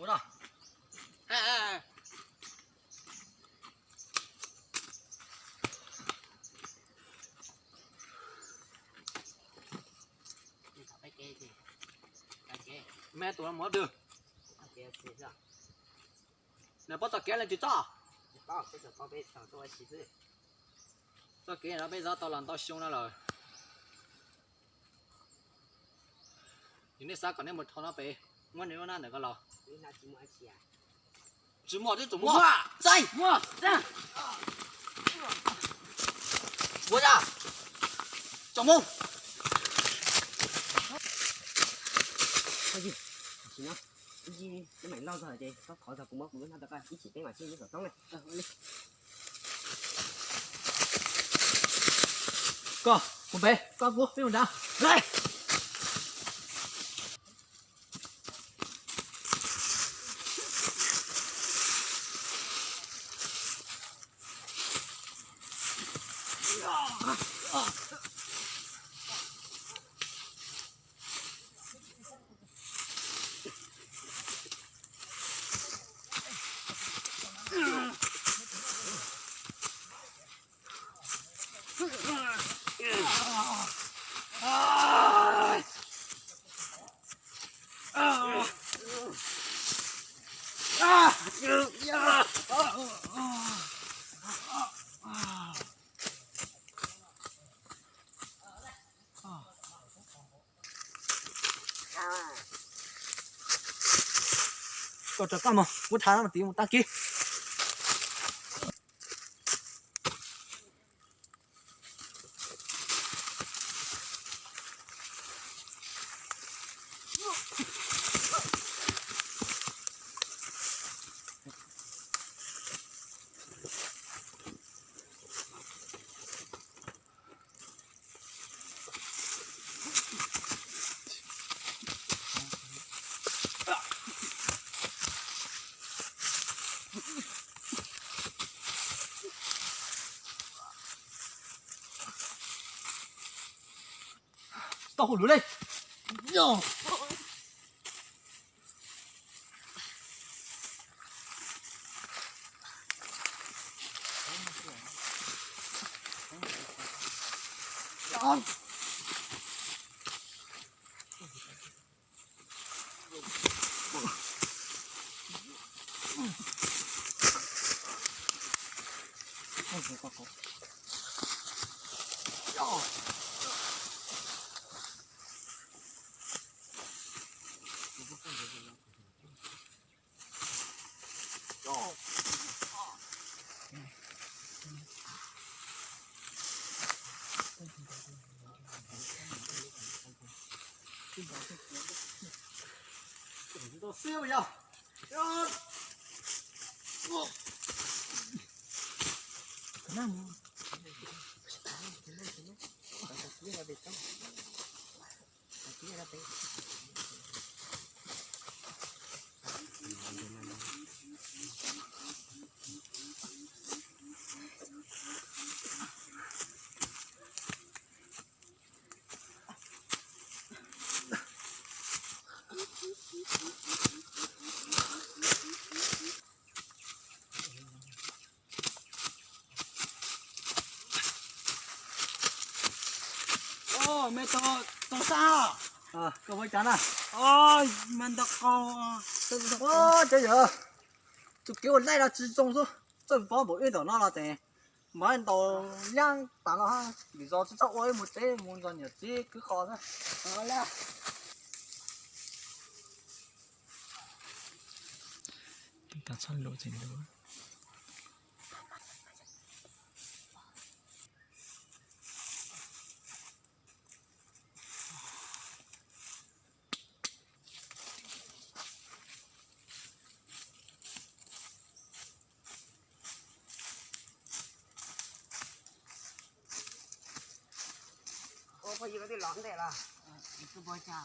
Ua no. Me tus no mus dwg. Nws pom txoj kev leej twg txoj? Txoj kev no peb zov tau los ntau xyoo no lawm. Yog nej xav kom nej mus dhau no pem, muab nej lub hnab ntawm ko los. Tsis muaj, twb tsis muaj. Ua cas? Tsom mus. Ib chim, neb mam loj zog ces koj thov zog kuv muab kuv lub hnab rau koj ib chim peb mam sib ntsib saum roob na. Koj mus pem, koj kuv peb mus nrad. Koj rov qab mus, kuv tham no mas tiv mus tag kis. Tau hauj lwm li. Me tau sab, koj ua cas na? Me ntau qau, cov yawg, tus kev ua laij no tsis zoo xwb, txawj pob npaum ib ntaum no los ces mas ntaus yeeb tas no, vim zos tsis txhob ua ib mus tsev mus nrog niam txiv kwv qos xwb. Ua phooj ywg, koj twb los ntej los? Koj na,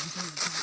Ib tug ib tug